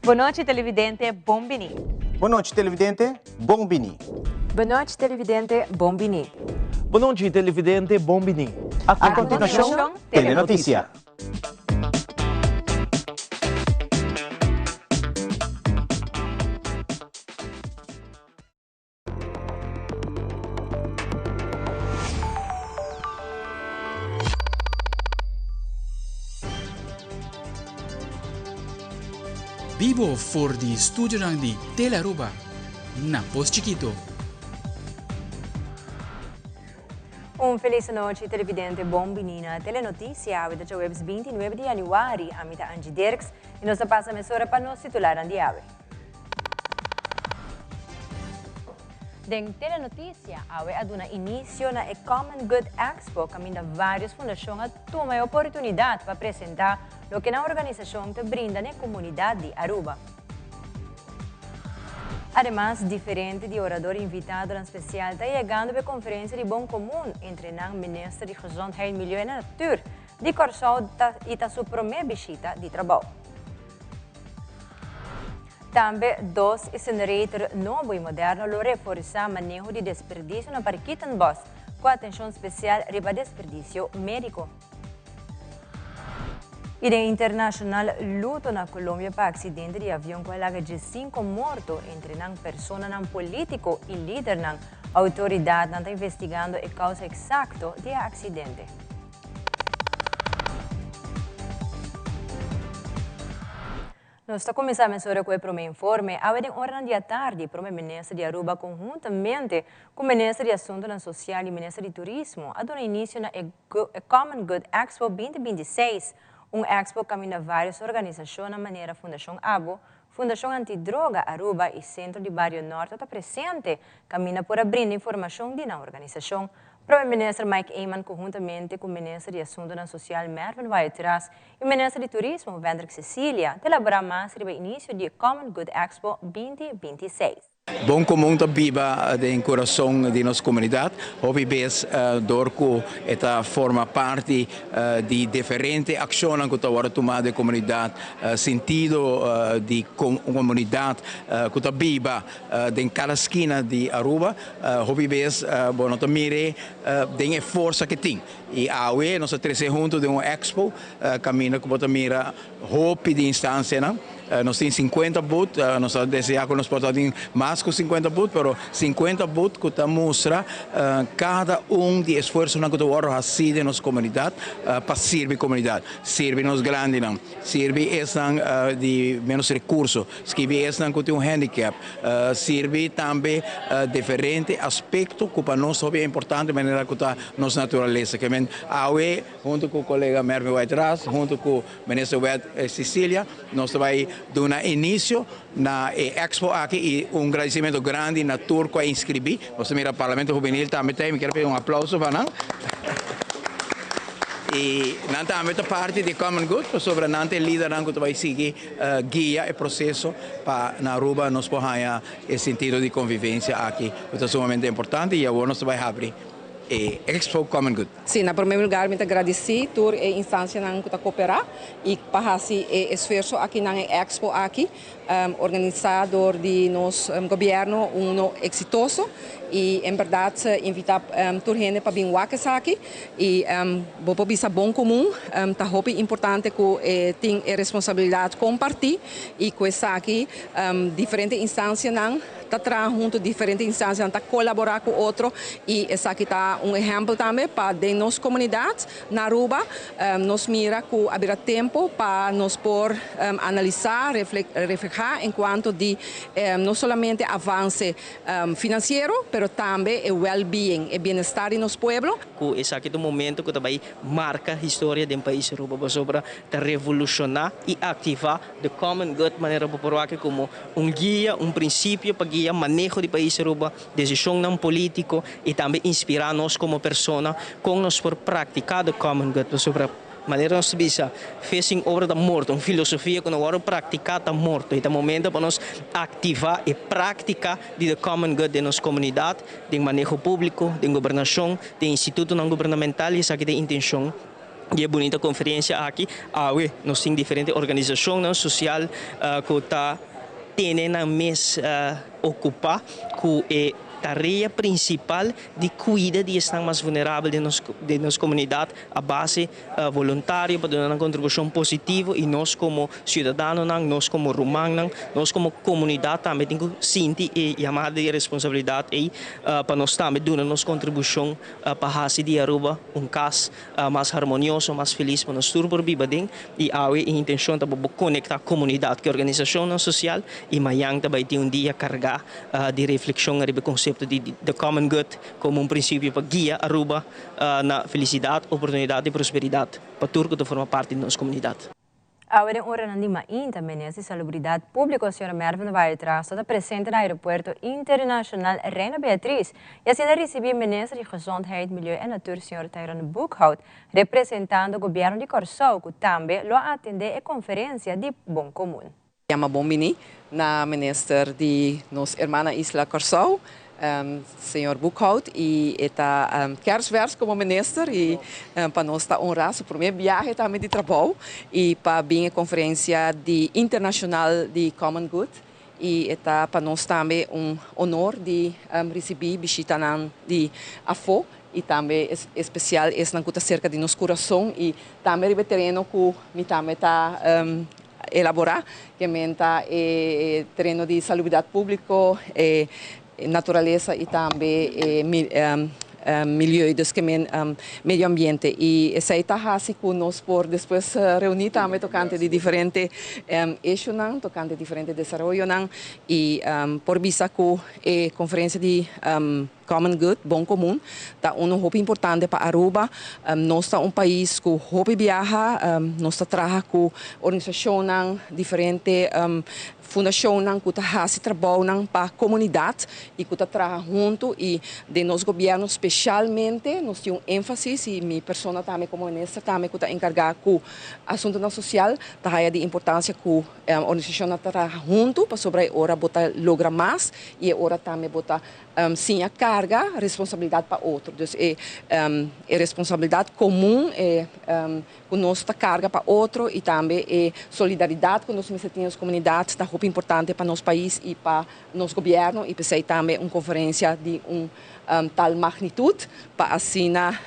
Bon nochi televidente, bon bini. Bon nochi televidente, bon bini. Bon nochi televidente, bon bini. Bon nochi televidente, bon bini. A continuacion, Telenoticia. Bibo for di studionan di Telearuba na Pos Chikito. Un feliz nochi televidente, bon bini na Telenoticia, awe ta djaweps 29 di januari, ami ta Angie Dirks y nos ta pasa mesora pa nos titularnan di awe. Den Telenoticia awe a duna inicio na e Common Good Expo caminda varios fundacion a tuma e oportunidad pa presenta loke nan organisacion ta brinda na e comunidad di Aruba. Ademas, diferente di orador invitadonan special ta yegando pa e conferencia di Bon Comun, entre nan Minister di Gezondheid, Milieu en Natuur di Corsou ta y ta su prome bishita di trabou. Tambe dos incinerator nobo y moderno lo reforsa maneho di desperdicio na Parkietenbos, cu atencion special riba desperdicio medico. Y den internacional, luto na Colombia pa accidente di avion cu a laga diescinco morto, entre nan personanan politico y lidernan. Autoridadnan ta investigando e causa exacto di e accidente. Nos ta kuminsá mesora ku e promé informe. Awe den oranan di atardi, Prome Minister di Aruba konhuntamente ku Minister di Asuntunan Sosial i Minister di Turismo a duna inisio na e Common Good Expo 2026, un expo kaminda vários organisashonnan manera Fundashon Abo, Fundashon Antidroga Aruba i Sentro di Bario Norte ta presente kaminda por a brinda informashon di nan organisashon. Prome Minister Mike Eman konhuntamente ku Minister di Asuntunan Sosial Mervin Wyatt-Ras E Minister di Turismo, Wendrick Cecilia, ta elaborá mas riba inisio di e Common Good Expo 2026. Bon Komun ta biba den kurason di nos komunidat, hopi bes dor ku e ta forma parti di diferente akshonnan ku ta wòrdu tumá den komunidat, sentido di komunidat ku ta biba den kada skina di Aruba, hopi bes bo no ta mir'é den e forsa ku e tin. I awe nos a trese huntu den un expo kaminda ku bo ta mira hopi di instansianan. Nos tin sinkuenta booth, nos ta desea ku nos por ta tin mas ku sinkuenta booth, pero sinkuenta booth ku ta mustra kada un di esfuersonan ku ta wòrdu hasí den nos komunidat pa sirbi komunidat, sirbi nos grandinan, sirbi esnan di ménos rekurso, sirbi esnan ku tin un handicap. Sirbi tambe diferente aspekto ku pa nos hopi importante manera ku ta nos naturalesa. Ke men awe huntu ku kolega Mervin White-Ras huntu ku Minister Wet Cecilia nos ta bai duna inisio na e expo aki i un gradisimentu grandi na tur ku a inskribí. Nos ta mira Parlamento Hubenil tambe ta ei, mi kier pidi un aplauso pa nan. I nan tambe ta parti di Common Good pasobra nan ta e lidernan ku ta bai sigui guia e proseso pa na Aruba nos por haña e sentido di convivencia aki cu ta sumamente importante y awor nos ta bay habri e Expo Common Good. Sí, na prome lugar mi ta gradici tur e instancianan cu ta coopera y pa haci e esfuerzo aki nan e Expo aki organisa door di nos gobierno uno exitoso y en berdad invita tur hende pa bin wak esaki. Y bo por bisa bon comun, ta hopi importante cu e tin e responsabilidad comparti y cu esaki diferente instancianan ta traha hunto, diferente instancianan ta colabora cu otro y esaki ta un ehempel tambe pa den nos comunidad na Aruba nos mira cu a bira tempo pa nos por analisa, refleha en cuanto di no solamente avance Financiero, pero tambe e well-being, e bienestar di nos pueblo. Ku esaki ta un momento ku ta bai marka historia den pais Aruba pasobra ta revolushoná i aktivá the common good manera bo por wak komo un guia, un prinsipio pa guia maneho di pais Aruba, desishonnan polítiko i tambe inspirá nos komo persona kon nos por praktiká the common good pasobra Manera nos ta bisa, fe sin obra ta morto, un filosofia ku no wòrdu praktiká ta morto. I ta momento pa nos aktivá e práktika di the common good den nos komunidat, den maneho públiko, den gobernashon, den institutonan gubernamental i esaki ta e intenshon Di e bunita konferensia aki, awe nos tin diferente organisashonnan sosial ku ta tene nan mes okupá ku e tarea prinsipal di kuida di esnan mas vulnerabel den nos den nos komunidat a base voluntario pa duna nan kontribushon positivo i nos komo siudadanonan, nos komo rumannan, nos komo komunidat tambe tin ku sinti e yamada di responsabilidat ei pa nos tambe duna nos kontribushon pa hasi di Aruba un kas mas harmonioso, mas felis pa nos tur por biba den i awe e intencion ta pa bo conecta comunidad cu organisacionnan social i mañan ta bay tin un dia carga di reflexion ariba e concepto di the common good como un principio pa guia Aruba na felicidad, oportunidad i prosperidad pa tur cu ta forma parti di nos comunidad. Awe den oranan di mainta, Minister di Salubridat Públiko señor Mervin Wyatt-Ras ta presente na Aeropuerto Internashonal Reina Beatriz i asina risibí Minister di Gezondheid, Milieu en Natuur señor Tyrone Boekhoudt representando Gobièrnu di Kòrsou ku tambe lo a atendé e konferensia di Bon Komun. Yama bon bini na Minister di nos hermana isla Kòrsou, Señor Boekhoudt y e ta kersvers como minister y pa nos ta honra su primer biahe tambe di trabou y pa bin e conferencia di internacional di Common Good y e ta pa nos tambe un honor di ricibi bishitanan di afo y tambe especial esnan cu ta cerca di nos curason y tambe riba e tereno cu mi tambe ta Elaborá, ke menta e tereno di salubridat públiko, e naturalesa i tambe e milieu, dus ke men medio ambiente. I esei ta hasi ku nos por despues reuní tambe tokante di diferente issuenan, tokante diferente desaroyonan i por bisa ku e konferensia di Common Good, Bon Comun, ta uno hopi importante pa Aruba. Nos ta un pais cu hopi biaha, nos ta traha cu organisacionnan, diferente fundacionnan cu ta haci trabounan pa comunidad y cu ta traha hunto y den nos gobierno specialmente nos tin un enfasis y mi persona tambe como minister tambe cu ta encarga cu asuntonan social ta haya di importancia cu organisacionnan ta traha hunto pasobra e ora bo ta logra mas y e ora tambe bo ta Siña carga responsabilidad pa otro. Dus e e responsabilidad comun e cu nos ta carga pa otro y tambe e solidaridad cu nos mester tin den nos comunidad ta hopi importante pa nos pais y pa nos gobierno y p'esey tambe un conferencia di un tal magnitud pa asina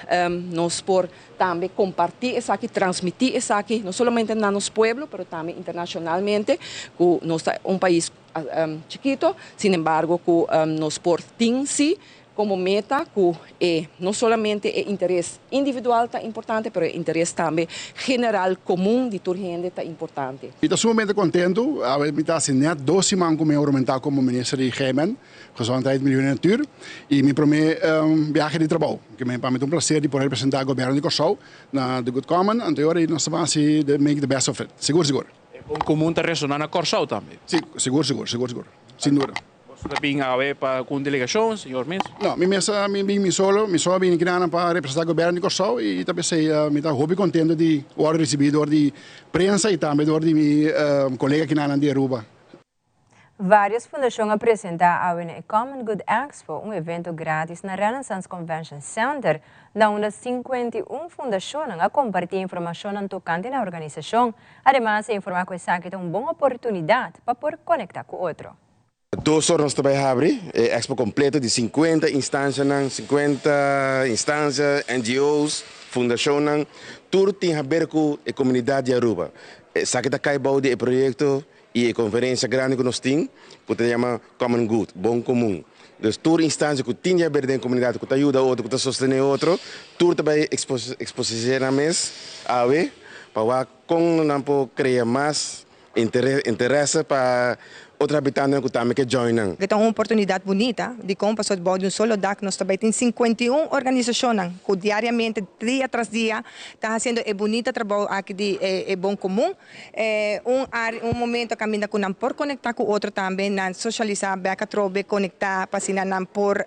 nos por tambe comparti esaki, transmiti esaki no solamente na nos pueblo pero tambe internacionalmente cu nos ta un pais chikito, sin embargo ku nos por tin si komo meta ku e no solamente e interes individual ta importante, pero e interes tambe general komun di tur hende ta importante. Mi ta sumamente kontentu, awe mi ta hasi nèt dos siman ku mi a huramentá komo Minister di GMN, Gezondheid, Milieu en Natuur, i mi promé biahe di trabou. Pa mi ta un plaser di por representá Gobièrnu di Kòrsou na The Good Common, anto e ora ei nos ta ban hasi make the best of it. Sigur sigur. E bon komun ta resoná na Kòrsou tambe. Sí, sigur, sigur, sigur, sigur. Sin duda. Boso ta bin awe pa ku un delegashon, señor mes? No, mi mes a mi bin mi solo. Mi solo a bini kina pa representá gobièrnu di Kòrsou i ta p'esei mi ta hopi kontento di wòrdu risibí dor di prensa i tambe dor di mi kolega kinanan di Aruba. Varios fundashon a presentá awe na e Common Good Expo, un evento gratis na Renaissance Convention Center, na unda 51 fundashonnan a kompartí informashonnan tokante nan organisashon. Ademas a informá ku esaki ta un bon oportunidat pa por konektá ku otro. Dos or nos ta bai habri e expo completo di 50 instancianan, 50 instancia, NGO's, fundacionnan, tur tin haber cu e comunidad di Aruba. Esaki ta cay bou di e proyecto y e conferencia grandi cu nos tin cu ta yama Common Good, Bon Comun. Dus tur instancia cu tin di haber den comunidad, cu ta yuda otro, cu ta sostene otro, tur ta bay exposiciona nan mes awe pa wak con nan por crea mas interese pa otro habitantenan cu tambe ke join nan. E ta un oportunidat bunita dikon pasobra bou di un solo dak nos ta bai tin 51 organisashonnan ku diariamente dia tras dia ta hasiendo e bunita trabou aki di e bon komun. Un área, un momento kaminda ku nan por konektá ku otro tambe, nan sosialisá bèk atrobe, konektá pa asina nan por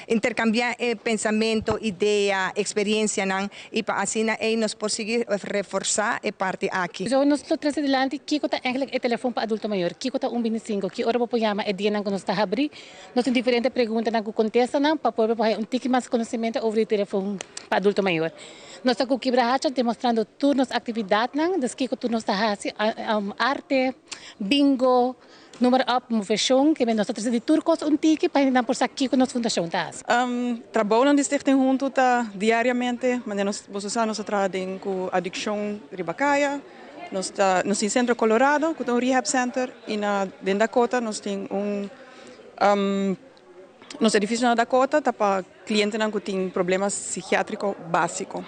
interkambiá e pensamentu, idea, eksperiensianan i pa asina ei nos por sigui reforsá e parti aki. So nos lo trese dilanti kiko ta eigenlijk e telefon pa adulto mayor, kiko ta un bintisinko, ki ora bo por yama e dianan ku nos ta habrí. Nos tin diferente preguntanan ku kontestanan pa pueblo por haya un tiki mas konosementu over di telefon pa adulto mayor. Nos ta ku Kibrahacha demostrando tur nos aktividatnan, dus kiko tur nos ta hasi, arte, bingo, noem op, moveshon, ke nos ta trese di tur kos un tiki pa hendenan por sa kiko nos fundashon ta hasi. Trabounan di Stichting Huntu ta diariamente, manera nos boso sa nos ta traha den ku adikshon riba kaya, nos ta nos tin Centro Colorado ku ta un rehab center i na den Dakota nos tin un nos edifisio na Dakota ta pa klientenan ku tin problema sikiatriko básiko.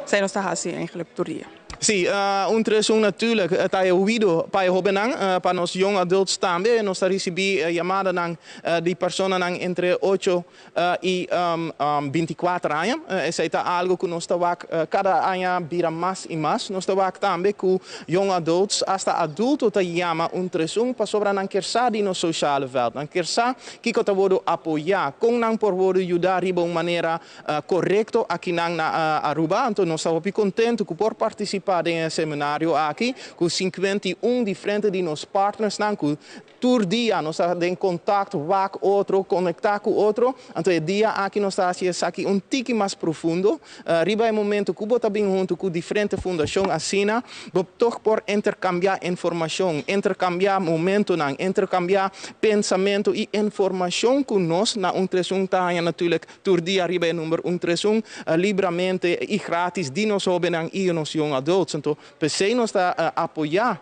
Esei nos ta hasi eigenlijk tur dia. Sí, un tres un natuurlijk ta e oido pa e hóbennan, pa nos young adults tambe. Nos ta risibí yamadanan di personanan entre 8 i 24 aña. Esei ta algu ku nos ta wak kada aña bira mas i mas. Nos ta wak tambe ku young adults, asta adulto ta yama 131 pasobra nan ke sa di nos sociale veld. Nan ke sa kiko ta wòrdu apoyá, kon nan por wòrdu yuda riba un manera korekto akinan na Aruba. Anto nos ta hopi kontentu ku por partisipá den e seminario aki ku 51 diferente di nos partnersnan ku tur dia nos ta den kontakto, wak otro, konektá ku otro. Anto e dia aki nos ta hasi esaki un tiki mas profundo. Riba e momento ku bo ta bin huntu ku diferente fundashon asina, bo toch por interkambiá informashon, interkambiá momentonan, interkambiá pensamentu i informashon ku nos na 131 ta haña natuurlijk tur dia riba e number 131 libramente i gratis di nos hóbennan i nos young adults. Anto p'esei nos ta apoyá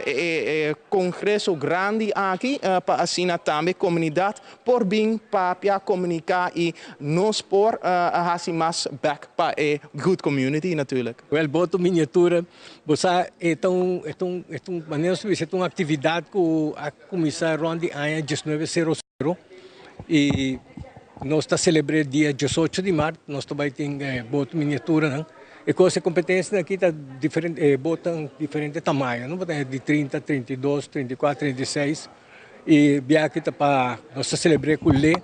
e kongreso grandi aki pa asina tambe komunidat por bin papia, komuniká i nos por hasi mas bèk pa e good community natuurlijk. Wel, boto miniatura, bo sa e ta un e ta un e ta un manera nos ta bisa e ta un aktividat ku a kuminsá rònt di aña 1900 i nos ta selebr'é dia 18 di mart, nos ta bai tin boto miniaturanan. E kos e kompetensianan aki ta diferente e botonan diferente tamaño no, bo ta di 30, 32, 34, 36 i biaha ta pa nos ta selebr'é ku le,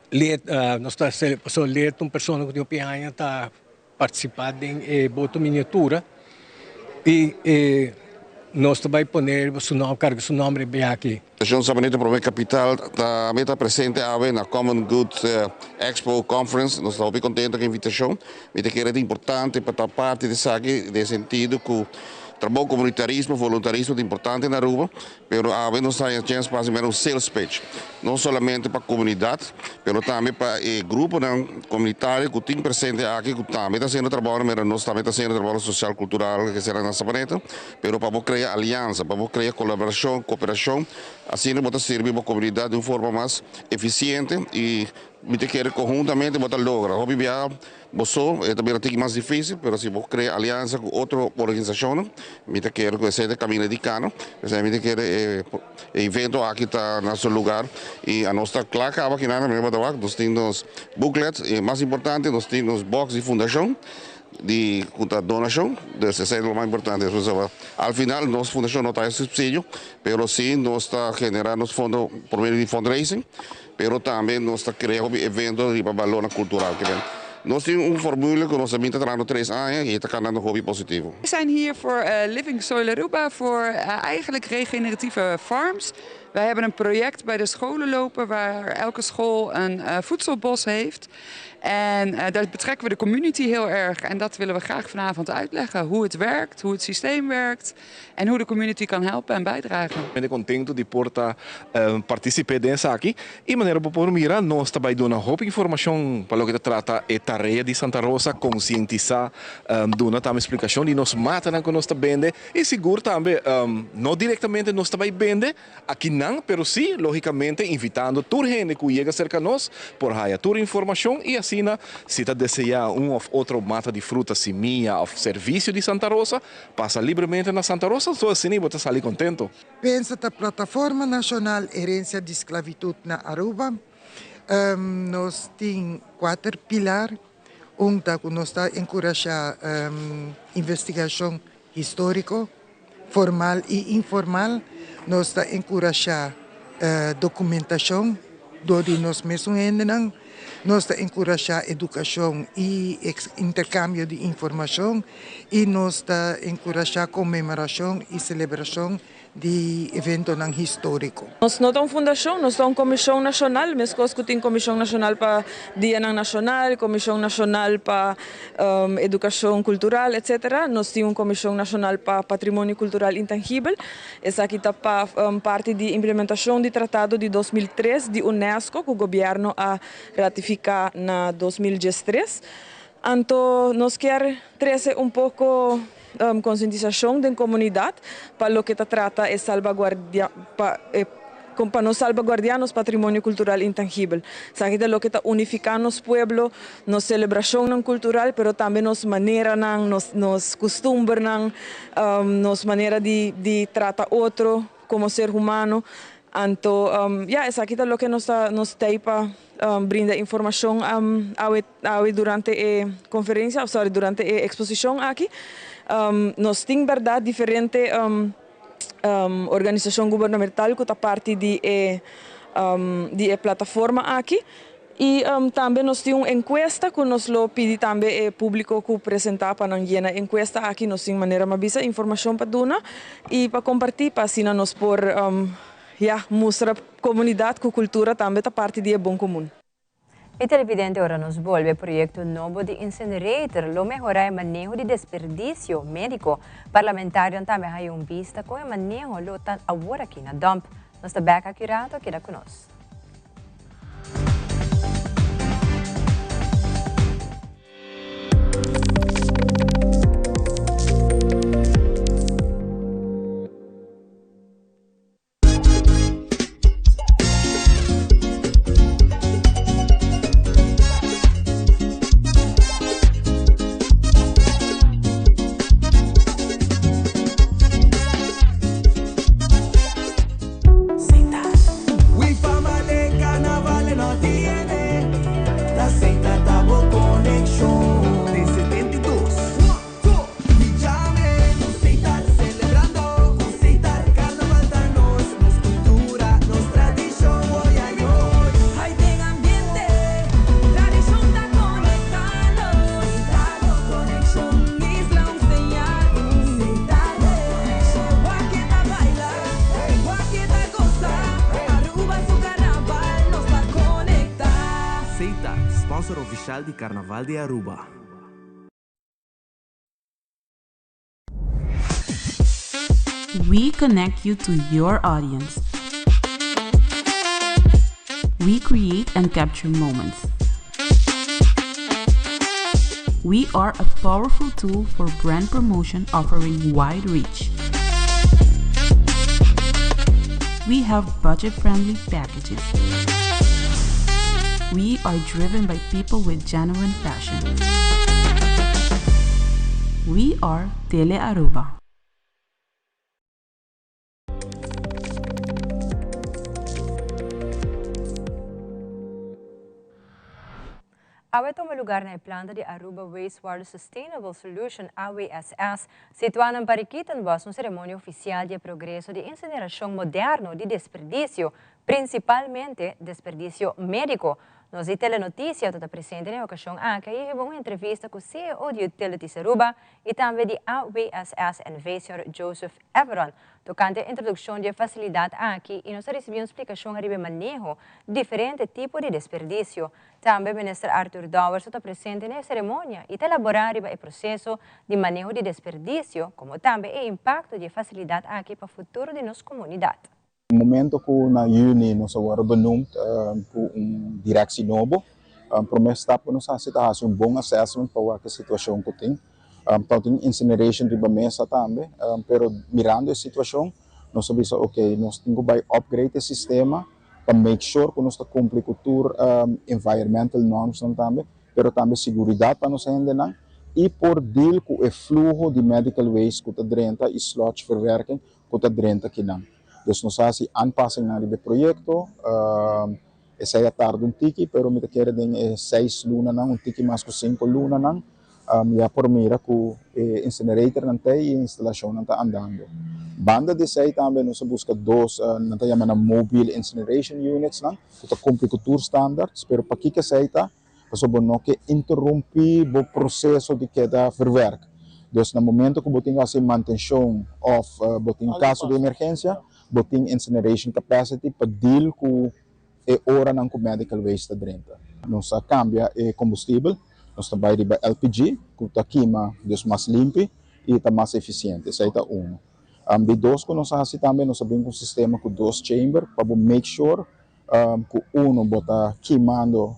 le nos ta pasobra le ta un persona ku tin hopi aña ta partisipá den e boto miniatura i e nos ta bai pone su nòmber, karga su nòmber e biaha aki. Fundashon Sabaneta Prome Kapital tambe ta presente awe na Common Good Expo Conference. Nos ta hopi kontento ku e invitashon. Mi ta kere ta importante pa ta parti di esaki den sentido ku trabou komunitarismo, voluntarismo ta importante na Aruba. Pero awe nos ta haña chèns pa hasi mera un sales pitch, no solamente pa komunidat, pero tambe pa e gruponan komunitario ku tin presente aki ku tambe ta hasiendo trabou, mira nos tambe ta hasiendo trabou sosial, kultural, ke sera na Sabaneta, pero pa bo krea aliansa, pa bo krea kolaborashon, koperashon, asina bo ta sirbi bo komunidat di un forma mas efisiente i mi ta kere konhuntamente bo ta logra. Hopi biaha Bo so e ta bira tiki mas difícil, pero si bo crea alianza cu otro organisacionnan, mi ta kere cu esey ta caminda di cano. Esey mi ta kere e evento aki ta na su lugar y anos ta cla caba kinan na mi ta wak. Nos tin nos booklet y mas importante nos tin nos box di fundacion di cu ta donacion. Dus esey ta lo mas importante. Al final nos fundacion no ta haci subsidio, pero si nos ta genera nos fondo por medio di fundraising. Pero tambe nos ta crea hopi evento riba balornan cultural. Nos tin un formule cu nos a bin ta trahando 3 aña y e ta canando hopi positivo. We zijn hier voor Living Soil Aruba voor eigenlijk regeneratieve farms. Wij hebben een project bij de scholen lopen waar elke school een voedselbos heeft. En daar betrekken we de community heel erg. En dat willen we graag vanavond uitleggen. Hoe het werkt, hoe het systeem werkt en hoe de community kan helpen en bijdragen. Mi ta kontentu di por ta partisipá den esaki i manera bo por mira nos ta bai duna hopi informashon pa loke ta trata e tarea di Santa Rosa, konsientisá, duna tambe splikashon di nos matanan ku nos ta bende i sigur tambe no direktamente nos ta bai bende Akinan, pero sí, lógicamente, invitando tur hende cu yega cerca nos por haya tur informacion y asina, si ta desea un of otro mata di fruta, simia of servicio di Santa Rosa, pasa libremente na Santa Rosa, so asina bo ta sali contento. Pensa ta Plataforma Nashonal Herensia di Sklavitut na Aruba. Nos tin kuater pilar. Un ta ku nos ta enkurashá investigashon históriko, formal i informal. Nos ta enkurashá dokumentashon dor di nos mesun hendenan. Nos ta enkurashá edukashon i interkambio di informashon i nos ta enkurashá konmemorashon i selebrashon. Di eventonan historico. Nos no ta un fundashon, nos ta un komishon nashonal, meskos ku tin komishon nashonal pa dianan nashonal, komishon nashonal pa edukashon kultural, etsetera. Nos tin un komishon nashonal pa patrimonio kultural intangibel. Esaki ta pa parti di implementashon di tratado di 2003 di unesco ku gobièrnu a ratifiká na 2013. Anto nos kier trese un poko Konsientisashon den komunidat pa loke ta trata e salbaguardia pa e pa nos salbaguardiá nos patrimonio kultural intangibel. Esaki ta loke ta unifiká nos pueblo, nos selebrashonnan kultural, pero tambe nos maneranan, nos nos kustumbernan, nos manera di di trata otro komo ser humano. Anto ya esaki ta loke nos ta nos tei pa brinda informashon awe awe durante e konferensia of sorry durante e eksposishon aki. Nos tin bèrdat diferente organisashon gubernamental ku ta parti di e di e plataforma aki i tambe nos tin un enkuesta ku nos lo pidi tambe e públiko ku presentá pa nan yena e enkuesta aki. Nos tin manera mi a bisa informashon pa duna i pa kompartí pa asina nos por ya mustra komunidat ku kultura tambe ta parti di e bon komun. E televidente ora nos bolbe proyecto nobo di incinerator lo mehora e maneho di desperdicio medico. Parlamentarionan tambe haya un bista con e maneho lo ta awor aki na dump. Nos ta bek aki rato, keda cu nos. Sponsor oficial di Carnaval di Aruba. We connect you to your audience. We create and capture moments. We are a powerful tool for brand promotion offering wide reach. We have budget friendly packages. We are driven by people with genuine passion. We are Tele Aruba. Awe a tuma lugar na e planta di Aruba Wastewater Sustainable Solution, AWSS, situá na Parikietenbos, un seremonia ofisial di e progreso di insinerashon moderno di desperdisio, prinsipalmente desperdisio médiko. Nos di Telenoticia ta ta presente na e okashon aki i hiba un entrevista ku ceo di Utilities Aruba i tambe di AWSS NV. Señor Joseph Everon tokante e introdukshon di e fasilidat aki i nos a risibí un splikashon ariba e maneho di diferente tipo di desperdisio. Tambe Minister Arthur Dowers ta presente na e seremonia i ta elaborá riba e proseso di maneho di desperdisio komo tambe e impakto di e fasilidat aki pa futuro di nos komunidat. Momento ku na yüni nos a wòrdu benoemd ku un direksi nobo, promé stap ku nos hasi ta hasi un bon assessment pa wak e situashon ku tin. Tau tin incineration riba mesa tambe, pero mirando e situashon nos a bisa ok nos tin ku bai upgrade e sistema pa make sure ku nos ta kumpli ku tur environmental normsnan tambe, pero tambe siguridat pa nos hendenan i por deal ku e fluho di medical waste ku ta drenta i sludge verwerking ku ta drenta kinan. Dus nos a hasi aanpassingnan riba e proyekto. Esei a tarda un tiki, pero mi ta kere den e seis lunanan, un tiki mas ku sinku lunanan, ya por mira ku e incineratornan ta ei i e instalashonnan ta andando. Banda di esei tambe nos a buska dos, nan ta yama nan mobile incineration unitsnan, ku ta kumpli ku tur standards, pero pakiko esei ta? Pasobra bo no ke interumpi bo proseso di keda verwerk. Dus na momento ku bo tin ku hasi mantenshon òf bo tin kaso di emergensia, bo tin incineration capacity pa deal ku e oranan ku medical waste ta drenta. Nos a kambia e kombustibel, nos ta bai riba LPG ku ta kima dus mas limpi i ta mas efisiente, esei ta unu. Di dos ku nos a hasi tambe, nos a bin ku un sistema ku dos chamber pa bo make sure ku unu bo ta kimando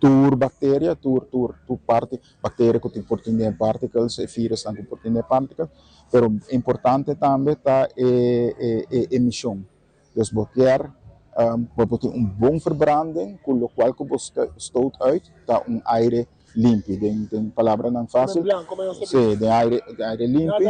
tur bakteria, tur tur tur parti bakteria ku tin por tin den e particles, e virusnan ku por tin den e particles, pero importante tambe ta e e emishon. Dus bo kier pa bo tin un bon verbranding ku lokual ku bo stoot uit ta un aire limpi, den den palabranan fácil, sí, den aire den aire limpi,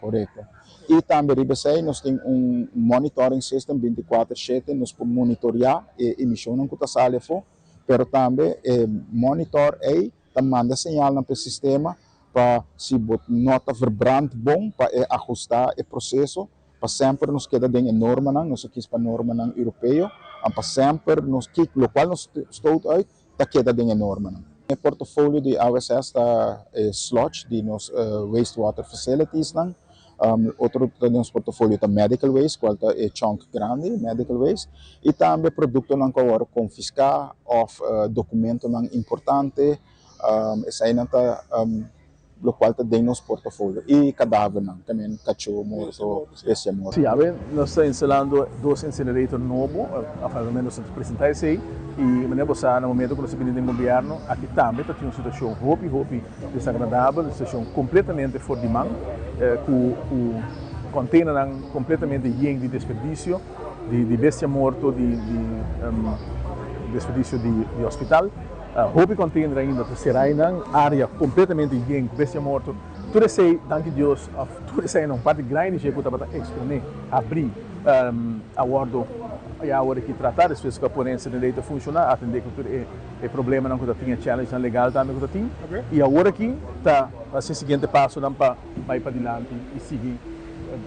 korekto. I tambe riba esei nos tin un monitoring system binti kuater shete, nos por monitoreá e emishonnan ku ta sali afó, pero tambe e monitor ei ta manda señalnan pa e sistema pa si bo no ta verbrand bon pa e ahustá e proseso pa semper nos keda den e normanan, nos a kis pa normanan europeo, pa semper nos kik lokual nos stoot uit ta keda den e normanan. E portofolio di AWSS ta e sludge di nos wastewater facilitiesnan. Otro ta den nos portofolio ta medical waste, cual ta e chunk grandi, medical waste, y tambe productonan cu a worde confisca of documentonan importante, esainan ta locual ta den nos portafolio y cadavernan, también cachó morto, bestia morto. Sí, awe nos ta instalando dos incinerator nobo, of al menos nos ta presenta esey, y manera bo sa na momento cu nos a bini den gobierno, aki tambe ta tin un situacion hopi hopi desagradabel, un situacion completamente for di man, cu cu containernan completamente yen di desperdicio, di bestia morto, di desperdicio di hospital. Hopi container ainda ta cera einan, area completamente yen cu bestia morto. Tur esey, danki Dios, of tur esey no, un parti grandi dje cu tabata expone, habri, a wordo ya awor aki trata despues cu a pone incinerator ta funciona, a atende cu tur e problemanan cu ta tin, e challengenan legal tambe cu ta tin. Y awor aki ta haci e siguiente pasonan pa bay padilanti y sigui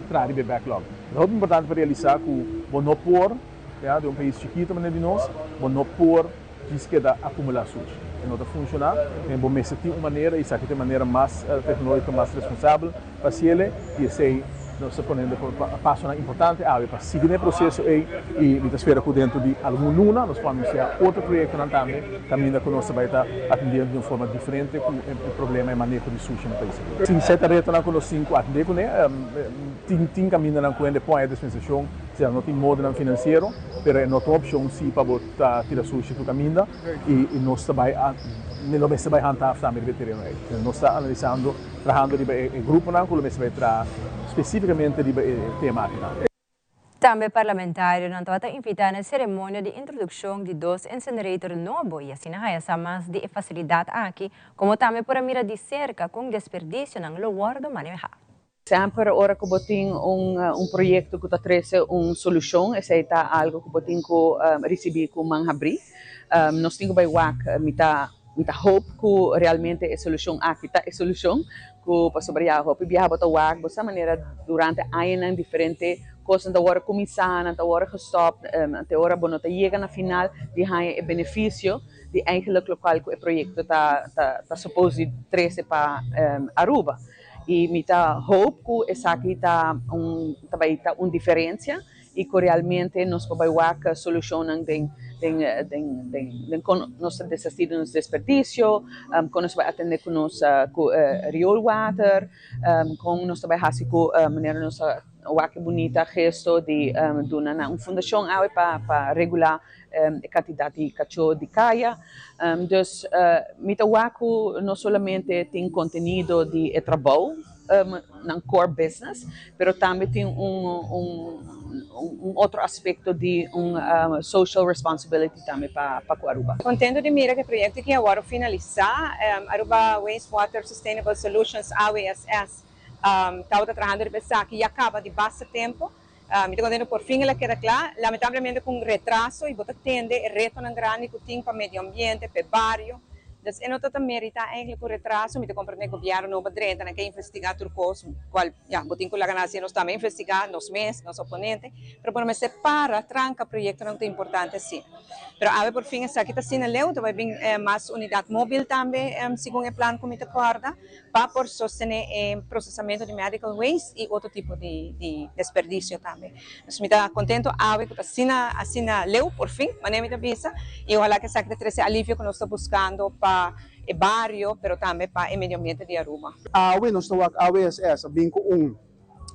traha riba e backlog. Ta hopi importante pa realisa cu bo no por, ya, den un pais chikito manera di nos, bo no por. Djis keda akumulá sushi. E no ta funshoná. Den bo mester tin un manera, i esaki ta e manera mas teknológiko, mas responsabel pa hasiel i esei nos ta poniendo pasonan importante awe pa sigui den e proseso ei i mi ta spera ku dentro di algun luna nos por anunsiá otro proyektonan tambe kaminda ku nos ta bai ta atendiendo di un forma diferente ku e problema e maneho di sushi na pais Aruba. Tin sèt retonan ku nos tin ku atendé kuné. Tin kamindanan ku hende pon e dispensashon, sea no tin modonan finansiero, pero e no ta un opshon si pa bo. Ta tira sushi tur caminda y nos ta bay a lo mester bay handhaaf tambe riba e tereno ey. Nos ta analisando, trahando riba e gruponan cu lo mester bay traha specificamente riba e tema aki tambe. Tambe parlamentarionan tabata invita na e ceremonia di introduccion di dos incinerator nobo y asina haya sa mas di e facilidad aki, como tambe por a mira di cerca con desperdicionan lo wordo maneha. Semper ora ku bo tin un un proyekto ku ta trese un solushon, esei ta algu ku bo tin ku risibí ku man habrí. Nos tin ku bai wak, mi ta mi ta hoop ku realmente e solushon aki ta e solushon, ku pasobra ya hopi biaha bo ta wak bo sa manera durante añanan diferente kosnan ta wòrdu kuminsá, nan ta wòrdu gestòp, te ora bo no ta yega na final di haña e benefisio di eigenlijk lokual ku e proyekto ta ta supos di trese pa Aruba. I mi ta hoop ku esaki ta un ta bai ta un diferensia i ku realmente nos por bai wak solushonnan den den den den den kon nos ta deshasí di nos desperdisio, kon nos ta bai atendé ku nos ku rioolwater, kon nos ta bai hasi ku manera nos ta wak e bunita gesto di duna na un fundashon awe pa pa regulá e kantidat di kachó di kaya. Dus mi ta wak ku no solamente tin kontenido di e trabou, nan core business, pero tambe tin un un otro aspekto di un social responsibility tambe pa pa ku Aruba. Kontento di mira ku e proyekto aki a wòrdu finalisá. Aruba Wastewater Sustainable Solutions, AWSS, tabata trahando riba esaki ya kaba di basta tempu. Mi ta contento por fin el a keda cla. Lamentablemente cu un retraso y bo ta tende e retonan grandi cu tin pa medio ambiente, p'e bario. Dus e no ta ta merita eigenlijk un retraso, mi ta comprende gobierno nobo a drenta, nan ke investiga tur cos, cual ya bo tin cu laga nan haci, nos tambe investiga, nos mes, nos oponente, pero bo no mester para, tranca proyectonan cu ta importante asina. Pero awe por fin esaki ta asina leu, ta bay bin mas unidad mobil tambe segun e plan cu mi ta corda, pa por sostene e procesamento di medical waste y otro tipo di desperdicio tambe. Dus mi ta contento awe cu ta asina asina leu por fin, manera mi ta bisa, y ojalá cu esaki ta trece alivio cu nos ta buscando pa e bario pero tambe pa e medio ambiente di Aruba. Awe nos ta wak AWSS a bin cu un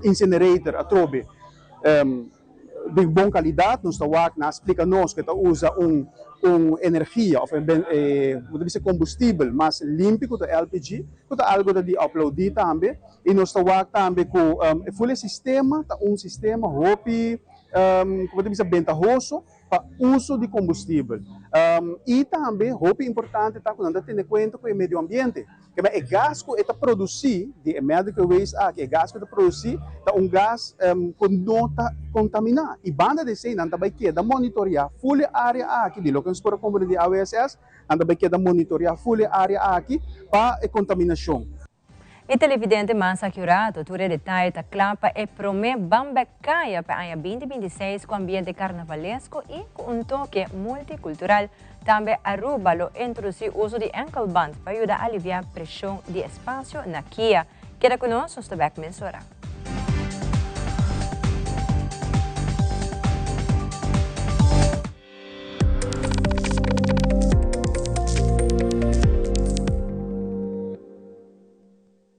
incinerator atrobe di bon calidad, nos ta wak nan a splica nos cu e ta usa un un energia of e bo ta bisa combustibel mas limpi cu ta LPG, cu ta algo ta di aplaudi tambe y nos ta wak tambe cu e full e sistema ta un sistema hopi cu bo ta bisa bentahoso pa uso di combustibel y tambe hopi importante ta cu nan ta tene cuenta cu e medio ambiente. Kema e gas ku e ta produsí di e medical waste aki, e gas ku e ta produsí ta un gas ku no ta kontaminá. I banda di esei nan ta bai keda monitoriá ful e área aki, di loke nos por a komprendé di AWSS, nan ta bai keda monitoriá ful e área aki pa e kontaminashon. E televidente mas akurato, tur e detaye ta kla pa e promé Bambek Kaya pa aña 2026 ku ambiente karnavalesko i ku un toke multikultural. Tambe Aruba lo introduci uso di enkelband pa yuda alivia presion di espacio na kia. Keda cu nos, nos ta bek mesora.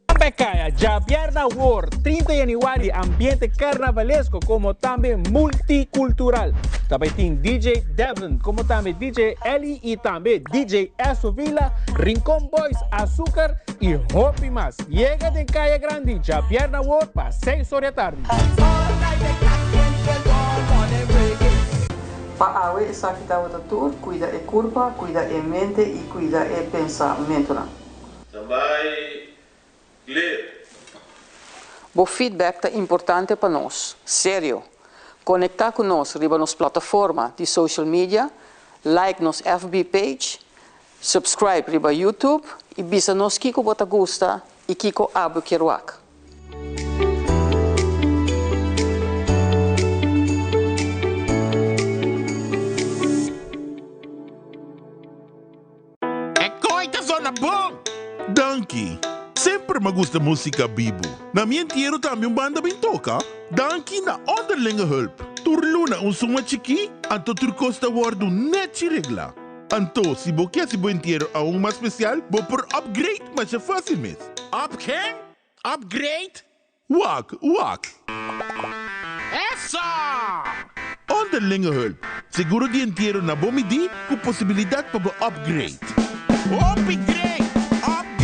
Tambe kaya djabièrnè awor, 30 yanüari, ambiente karnavalesko komo tambe multikultural. Ta bai tin DJ Devin komo tambe DJ Elly i tambe DJ Esso Villa, Rincon Boys, Azúcar i hopi mas. Yega den Kaya Grandi djabièrnè awor pa seis or di atardi. Pa awe esaki tabata tur, kuida e kurpa, kuida e mente i kuida e pensamentunan. Tambay clear. Bo feedback ta importante pa nos. Serio! Conecta cu nos riba nos plataforma di social media, like nos FB page, subscribe riba YouTube y bisa nos kico bo ta gusta y kico abo kier wak. E koe ta zona bon! Danki! Semper m'a gusta musica bibu. Na mi entiero tambe un banda bin toca. Danki na Onderlinge Hulp. Tur luna un suma chikí, anto tur kos ta wordu nechi reglá. Anto, si bo ke hasi bo entiero aun mas spesial, bo por upgrade masha fásil mes. Up ken? Upgrade? Wak, wak. Esa! Onderlinge hulp, seguro di entiero na bo midí ku posibilidat pa bo upgrade. Hopi great! Upgrade!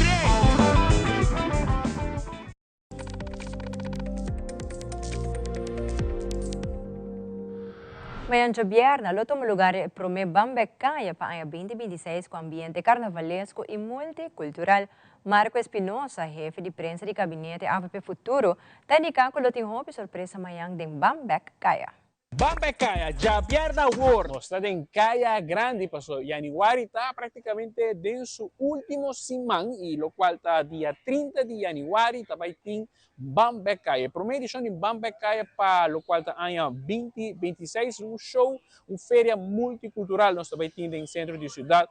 Mañan djobièrnè lo tuma lugar e promé Bambek Kaya pa aña 2026 ku ambiente karnavalesko i multikultural. Marco Espinosa, hefe di prensa di gabinete avp Futuro, ta indiká ku lo tin hopi sorpresa mañan den Bambek Kaya. Bambek Kaya, djabièrnè awor! Nos ta den Kaya Grandi paso yanüari ta praktikamente den su último siman i lokual ta dia 30 di yanüari ta bai tin Ban Bek Kaya. E prome edishon di Ban Bek Kaya pa lokual ta aña 2026, un show, un feria multikultural nos ta bai tin den sentro di siudat,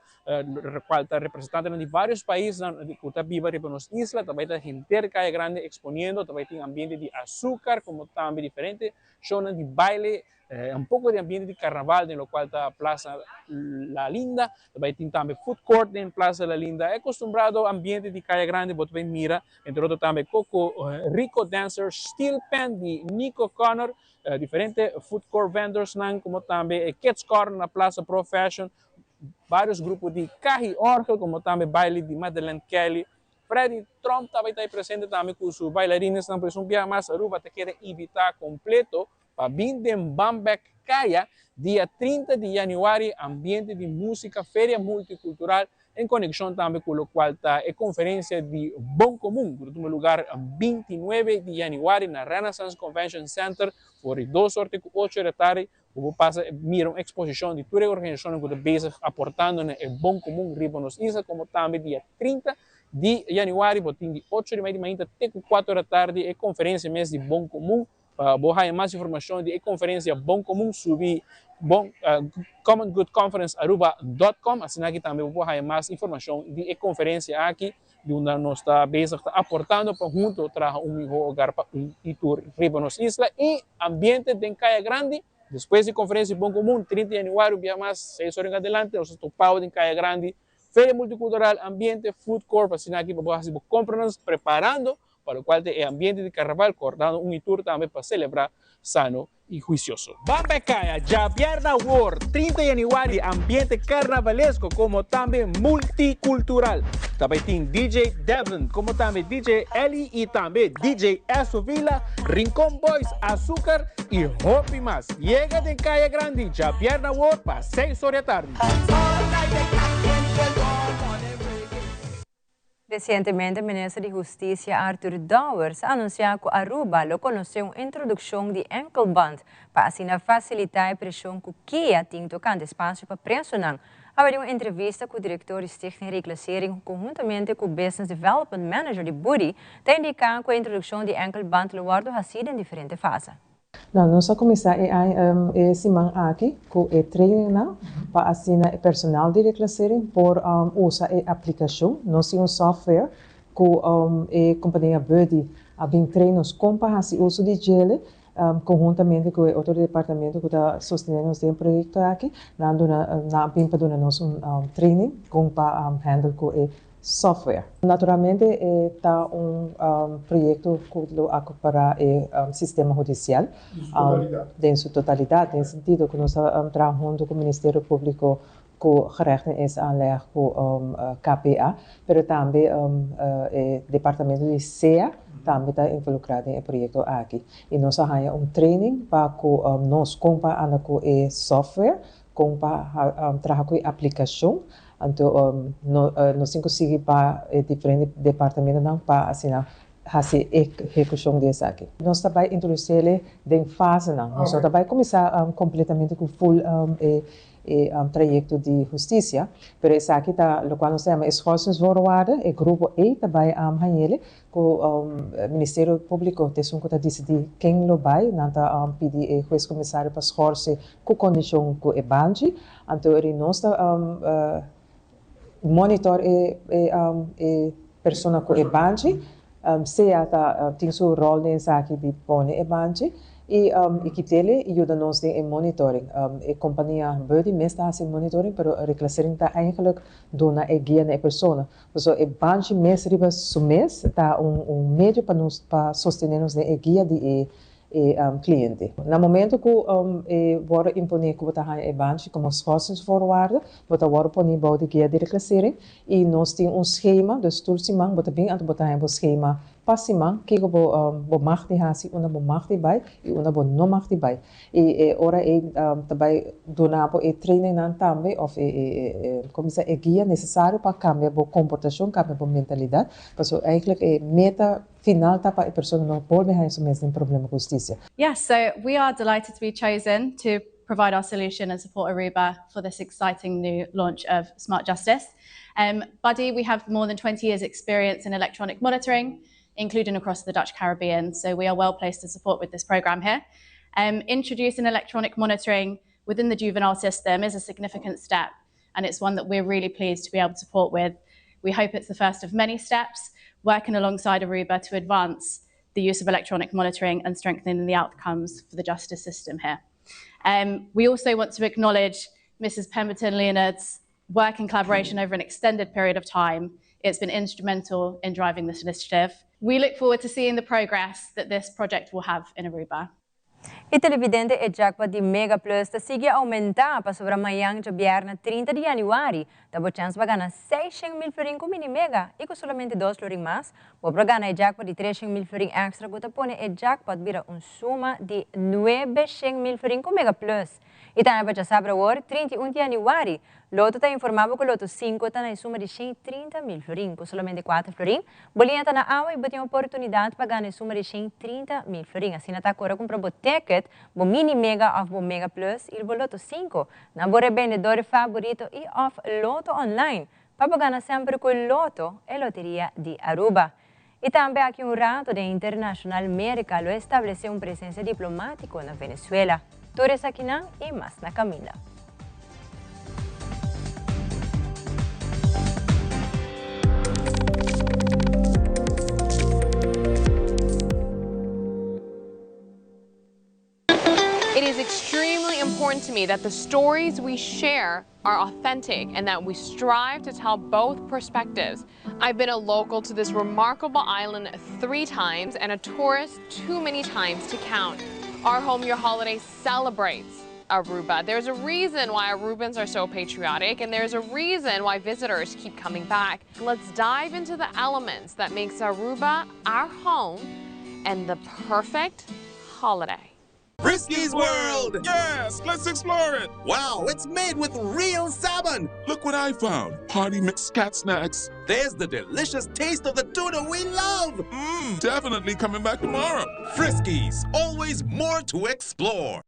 kual ta representantenan di varios paisnan ku ta biba riba nos isla, ta bai ta henter Kaya Grandi eksponiendo, ta bai tin ambiente di asukar komo tambe diferente shownan di baile. Un poco di ambiente di carnaval den locual ta Plaza La Linda. Ta bay tin tambe food court den Plaza La Linda. E acostumbrado ambiente di Caya Grande bo ta bay mira, entre otro tambe Coco Rico Dancer, Steel Pan di Nico Connor, diferente food court vendors nan como tambe e Kids Corner na Plaza Pro Fashion, varios grupo di cahi orgel como tambe baile di Madeleine Kelly. Freddy Tromp ta bay ta presente tambe cu su bailarinesnan, por eso un biaha mas Aruba ta keda invita completo Pa bin den Bambek Kaya dia 30 di januari ambiente di musica, feria multicultural en conexion tambe cu locual ta e conferencia di Bon Comun cu ta tuma lugar 29 di januari na Renaissance Convention Center for di dos or te cu ocho di tardi. Bo por pasa mira un eksposishon di tur e organisashonnan ku ta bezig aportando na e bon komun riba nos isla, komo tambe dia 30 di yanüari bo tin di ocho di mei di mainta te ku kuater di tardi e konferensia mes di bon komun. Pa bo haña mas informashon di e konferensia bon komun subi bon commongoodconferencearuba dot com asina aki tambe bo por haña mas informashon di e konferensia aki di unda nos ta bezig ta aportando pa hunto traha un miho hogar pa un i tur riba nos isla i ambiente den Kaya Grandi. Despues di konferensia Bon Komun, 30 di yanüari un bia mas, seis ora en adelante, nos ta topao den Kaya Grandi, Feria Multikultural, Ambiente, Food Court, pa asina aki pa bo hasi bo kompranan preparando pa lokual ta e ambiente di karnaval, kordando un i tur tambe pa selebrá sano i huisioso. Ban bai kaya djabièrnè awor, 30 yanüari, ambiente karnavalesko komo tambe multikultural. Ta bai tin DJ Devlin komo tambe DJ Elly i tambe DJ Esso Villa, Rincon Boys, Azúcar i hopi mas. Yega den Kaya Grandi djabièrnè awor pa seis or di atardi. Resientemente Minister di Hustisia Arthur Dowers a anunsiá ku Aruba lo konosé un introdukshon di enkelband pa asina fasilitá e preshon ku kia tin tokante espasio pa presonan. A bai den un entrevista ku direktor di Stichting Reclassering konhuntamente ku Business Development Manager di Budi ta indiká ku e introdukshon di enkelband lo wòrdu hasí den diferente fase. Nou, nos a kuminsá e aña, e siman aki ku e trainingnan pa asina e personal di reclassering por usa e aplikashon. Nos tin un software ku e kompania Buddy a bin train nos kon pa hasi uso di djele konhuntamente ku e otro departamento ku ta sostené nos den e proyekto aki. Nan duna, nan a bin pa duna nos un training kon pa handle ku e Software. Naturalmente e ta un proyecto cu lo acapara e sistema hudicial den su totalidad, den sentido cu nos ta traha hunto cu Ministerio Publico, cu Gerecht in Eerste Aanleg, cu KPA, pero tambe e departamento di SEA tambe ta involucra den e proyecto aki. Y nos a haya un training pa cu nos con pa anda cu e software, Kon pa traha ku e aplikashon, anto nos tin ku sigui pa e diferente departamentonan pa asina hasi e ehekushon di esaki. Nos ta bai introdusele den fasenan, nos no ta bai kuminsá kompletamente ku ful e trayekto di hustisia, pero esaki ta lokual nos ta yama e schorsingsvoorwaarden, e grupo ei ta bai hañele Ku Ministerio Públiko ta esun ku ta disidí ken lo bai, nan ta pidi e hues komisario pa skòrse ku kondishon ku e banchi. Anto eri nos ta monitor e e persona ku e banchi, sea ta tin su ròl den esaki di pone e banchi i i kit'el i yuda nos den e monitoring. E kompania Buddy mes ta hasi e monitoring pero Reclassering ta eigenlijk duna e guia na e persona. Pasobra e banchi mes riba su mes ta un medio pa nos pa sostene nos den e guia di e e cliente. Na momento cu e worde impone cu bo ta haña e banchi como schorsingsvoorwaarde, bo ta worde poni bou di guia di reclassering y nos tin un schema, dus tur siman bo ta bin anto bo ta haña bo schema pa siman kiko bo bo mag di hasi, unda bo mag di bai y unda bo no mag di bai. Y e ora ey ta bay duna bo e trainingnan tambe of e e como bisa e guia necesario pa cambia bo comportacion, cambia bo mentalidad, pasobra eigenlijk e meta final ta pa e persona no bolbe haña su mes den problema cu husticia. Yes, so we are delighted to be chosen to provide our solution and support Aruba for this exciting new launch of Smart Justice. Um, Buddy, we have more than 20 years experience in electronic monitoring, including across the Dutch Caribbean, so we are well placed to support with this program here. Um, introducing electronic monitoring within the juvenile system is a significant step, and it's one that we're really pleased to be able to support with. We hope it's the first of many steps, working alongside Aruba to advance the use of electronic monitoring and strengthening the outcomes for the justice system here. Um, we also want to acknowledge Mrs. Pemberton Leonard's work and collaboration over an extended period of time. It's been instrumental in driving this initiative. We look forward to seeing the progress that this project will have in Aruba. E televidente e jackpot di Mega Plus ta sigui oumentá pasobra mañan djabièrnè 30 di yanüari ta bo chèns pa gana seishen mil florin ku Mini Mega i ku solamente dos florin mas bo por gana e jackpot di treshen mil florin èkstra ku ta pone e jackpot bira un suma di nuebeshen mil florin ku Mega Plus. I tambe pa djasabra awor 31 di yanüari. Loto ta informá bo ku Loto sinku ta na e suma di 130 mil florin. Ku solamente kuater florin, bo liña ta na awa i bo tin oportunidat pa gana e suma di 130 mil florin. Asina ta kore kumpra bo ticket, bo mini mega òf bo mega plus i bo Loto sinku na bo rebendedor faborito i òf Loto online pa bo gana semper ku Loto, e loteria di Aruba. I tambe aki un rato den internashonal Merka lo establesé un presensia diplomátiko na Venezuela. Tur esakinan i mas na kaminda. It is extremely important to me that the stories we share are authentic and that we strive to tell both perspectives. I've been a local to this remarkable island three times and a tourist too many times to count. Our Home Your Holiday celebrates Aruba. There's a reason why Arubans are so patriotic and there's a reason why visitors keep coming back. Let's dive into the elements that makes Aruba our home and the perfect holiday. Risky's World! Yes, let's explore it! Wow, it's made with real salmon! Look what I found! Party mix cat snacks. There's the delicious taste of the tuna we love! Mmm, definitely coming back tomorrow. Friskies, always more to explore.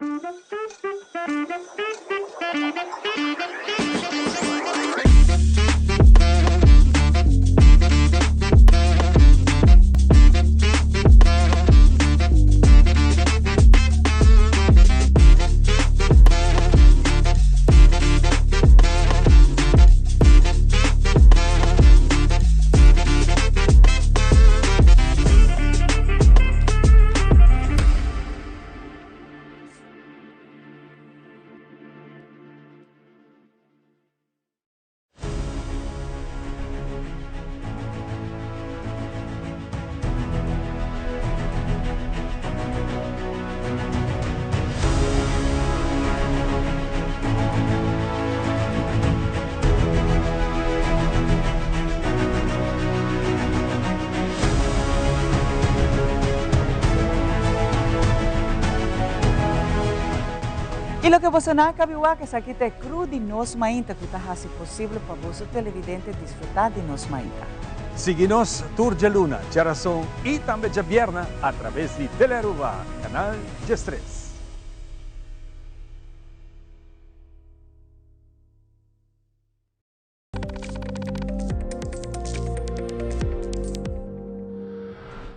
Y loke boso nan a cabi wak esaki ta e crew di Nos Mainta cu ta haci posibel pa boso televidente disfruta di Nos Mainta. Sigui nos tur djaluna, djarason y tambe djabierna a traves di Telearuba, canal 13.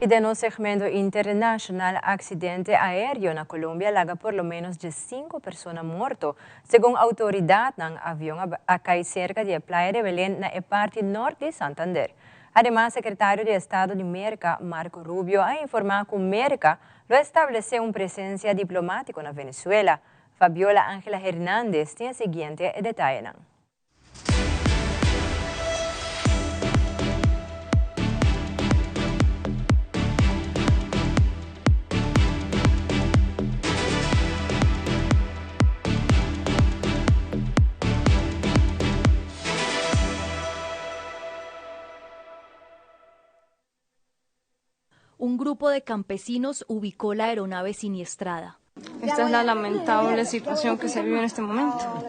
Y den nos segmento internacional, accidente aereo na Colombia laga por lo menos 15 persona morto. Segun autoridadnan, avion a cay cerca di e Playa de Belén na e parti nort di Santander. Ademas, secretario di Estado di Merca, Marco Rubio, a informa cu Merca lo establece un presencia diplomatico na Venezuela. Fabiola Angela Hernandez tin e siguiente detayenan. Un grupo de campesinos ubicó la aeronave siniestrada. Esta es la lamentable situación que se vive en este momento.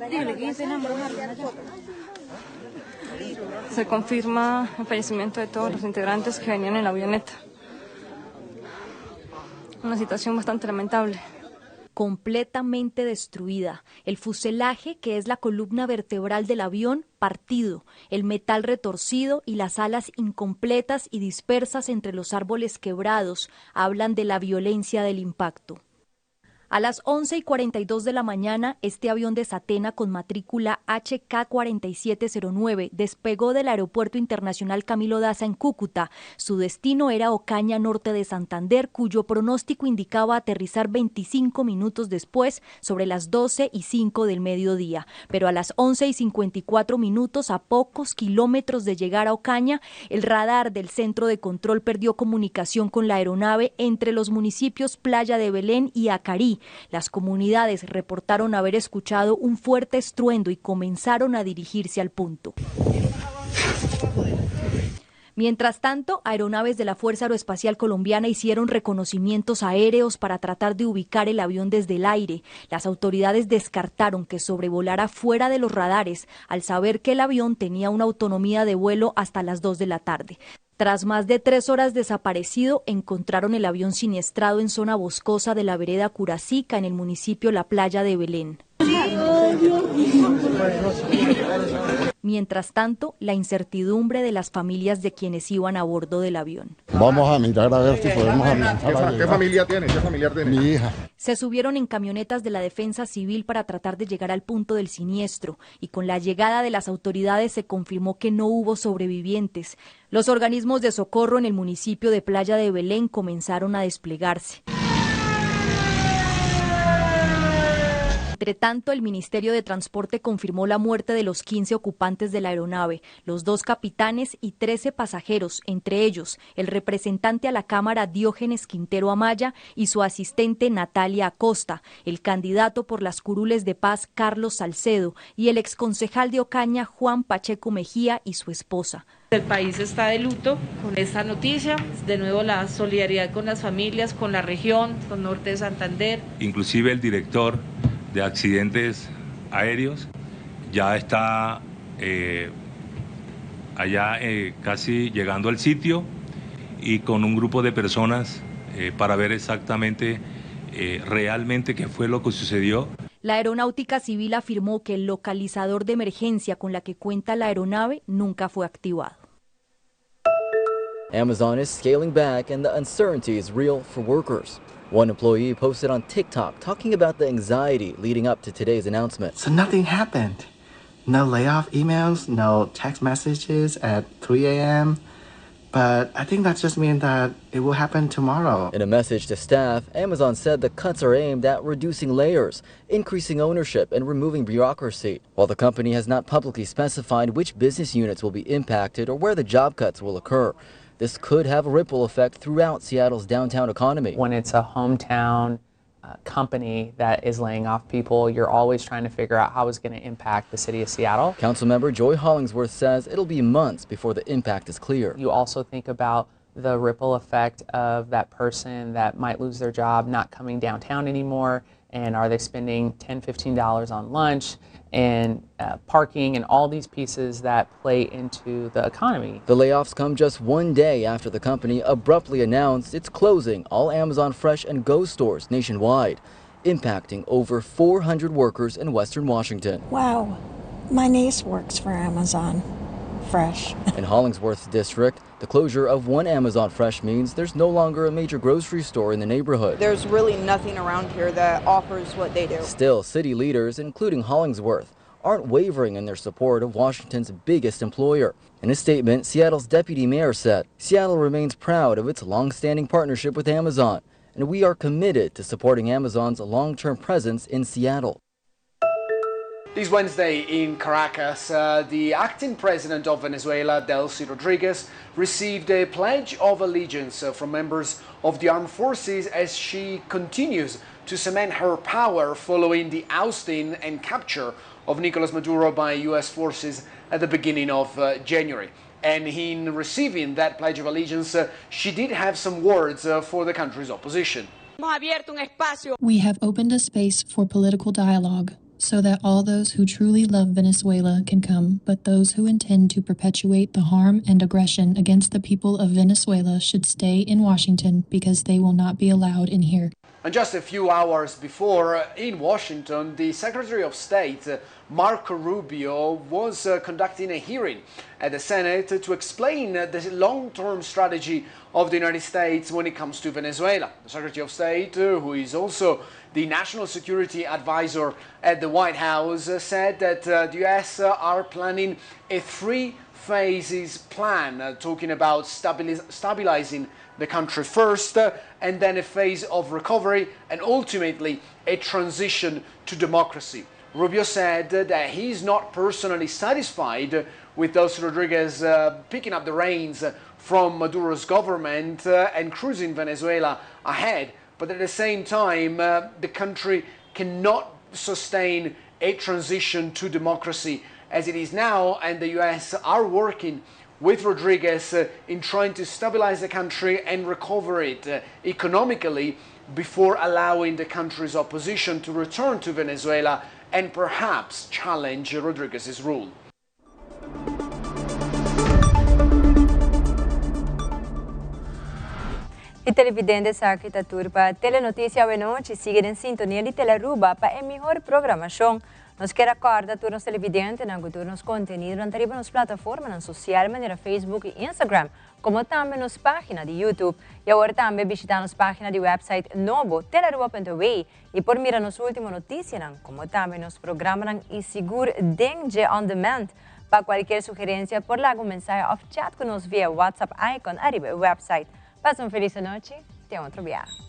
Se confirma el fallecimiento de todos los integrantes que venían en la avioneta. Una situación bastante lamentable completamente destruida. El fuselaje, que es la columna vertebral del avión, partido, el metal retorcido y las alas incompletas y dispersas entre los árboles quebrados hablan de la violencia del impacto. A las 11 y 42 de la mañana, este avión de Satena con matrícula HK4709 despegó del Aeropuerto Internacional Camilo Daza en Cúcuta. Su destino era Ocaña Norte de Santander, cuyo pronóstico indicaba aterrizar 25 minutos después, sobre las 12 y 5 del mediodía. Pero a las 11 y 54 minutos, a pocos kilómetros de llegar a Ocaña, el radar del centro de control perdió comunicación con la aeronave entre los municipios Playa de Belén y Acarí. Las comunidades reportaron haber escuchado un fuerte estruendo y comenzaron a dirigirse al punto. Mientras tanto, aeronaves de la Fuerza Aeroespacial Colombiana hicieron reconocimientos aéreos para tratar de ubicar el avión desde el aire. Las autoridades descartaron que sobrevolara fuera de los radares al saber que el avión tenía una autonomía de vuelo hasta las 2 de la tarde. Tras más de tres horas desaparecido, encontraron el avión siniestrado en zona boscosa de la vereda Curacica, en el municipio La Playa de Belén. Mientras tanto, la incertidumbre de las familias de quienes iban a bordo del avión. Vamos a mirar a ver si podemos alcanzar a ¿Qué llegar. familia tiene? ¿Qué familiar tiene? Mi hija. Se subieron en camionetas de la Defensa Civil para tratar de llegar al punto del siniestro y con la llegada de las autoridades se confirmó que no hubo sobrevivientes. Los organismos de socorro en el municipio de Playa de Belén comenzaron a desplegarse. Entre tanto, el Ministerio de Transporte confirmó la muerte de los 15 ocupantes de la aeronave, los dos capitanes y 13 pasajeros, entre ellos el representante a la Cámara Diógenes Quintero Amaya y su asistente Natalia Acosta, el candidato por las curules de paz Carlos Salcedo y el exconcejal de Ocaña Juan Pacheco Mejía y su esposa. El país está de luto con esta noticia, de nuevo la solidaridad con las familias, con la región, con Norte de Santander. Inclusive el director de accidentes aéreos ya está eh, allá eh, casi llegando al sitio y con un grupo de personas eh, para ver exactamente eh, realmente qué fue lo que sucedió. La Aeronáutica Civil afirmó que el localizador de emergencia con la que cuenta la aeronave nunca fue activado. Amazon is scaling back and the uncertainty is real for workers. One employee posted on TikTok talking about the anxiety leading up to today's announcement. So nothing happened. No layoff emails, no text messages at 3 a.m. But I think that just means that it will happen tomorrow. In a message to staff, Amazon said the cuts are aimed at reducing layers, increasing ownership, and removing bureaucracy. While the company has not publicly specified which business units will be impacted or where the job cuts will occur, this could have a ripple effect throughout Seattle's downtown economy. When it's a hometown company that is laying off people, you're always trying to figure out how it's going to impact the city of Seattle. Councilmember Joy Hollingsworth says it'll be months before the impact is clear. You also think about the ripple effect of that person that might lose their job not coming downtown anymore and are they spending $10 $15 on lunch and uh, parking and all these pieces that play into the economy. The layoffs come just one day after the company abruptly announced it's closing all Amazon Fresh and Go stores nationwide, impacting over 400 workers in Western Washington. Wow, my niece works for Amazon Fresh. In Hollingsworth's district, the closure of one Amazon Fresh means there's no longer a major grocery store in the neighborhood. There's really nothing around here that offers what they do. Still, city leaders, including Hollingsworth, aren't wavering in their support of Washington's biggest employer. In a statement, Seattle's deputy mayor said, Seattle remains proud of its long-standing partnership with Amazon, and we are committed to supporting Amazon's long-term presence in Seattle. This Wednesday in Caracas, the acting president of Venezuela, Delcy Rodriguez, received a pledge of allegiance from members of the armed forces as she continues to cement her power following the ousting and capture of Nicolas Maduro by U.S. forces at the beginning of uh, January. And in receiving that pledge of allegiance, uh, she did have some words uh, for the country's opposition. We have opened a space for political dialogue so that all those who truly love Venezuela can come, but those who intend to perpetuate the harm and aggression against the people of Venezuela should stay in Washington because they will not be allowed in here. And just a few hours before, uh, in Washington, the Secretary of State, uh, Marco Rubio, was uh, conducting a hearing at the Senate to explain the long term strategy of the United States when it comes to Venezuela. The Secretary of State, who is also the National Security Advisor at the White House, said that the U.S. are planning a three phases plan, uh, talking about stabiliz stabilizing the country first, uh, and then a phase of recovery, and ultimately a transition to democracy. Rubio said that he's not personally satisfied with Delcy Rodriguez uh, picking up the reins from Maduro's government uh, and cruising Venezuela ahead. But at the same time, uh, the country cannot sustain a transition to democracy as it is now, and the US are working with Rodriguez in trying to stabilize the country and recover it economically before allowing the country's opposition to return to Venezuela and perhaps challenge Rodriguez's rule. E televidente esaki ta tur pa Telenoticia awenochi. Sigui den sintonia di Telearuba pa e mihor programacion. Nos kier a corda tur nos televidentenan cu tur nos contenidonan ta riba nos plataformanan social manera Facebook y Instagram, como tambe nos pagina di YouTube. Y awor tambe bishita nos pagina di website nobo telearuba.w y por mira nos ultimo noticianan, como tambe nos programanan y sigur den dje on demand. Pa cualkier sugerencia por laga un mensahe of chat cu nos via WhatsApp icon ariba e website. Pasa un feliz anochi, te otro biaha.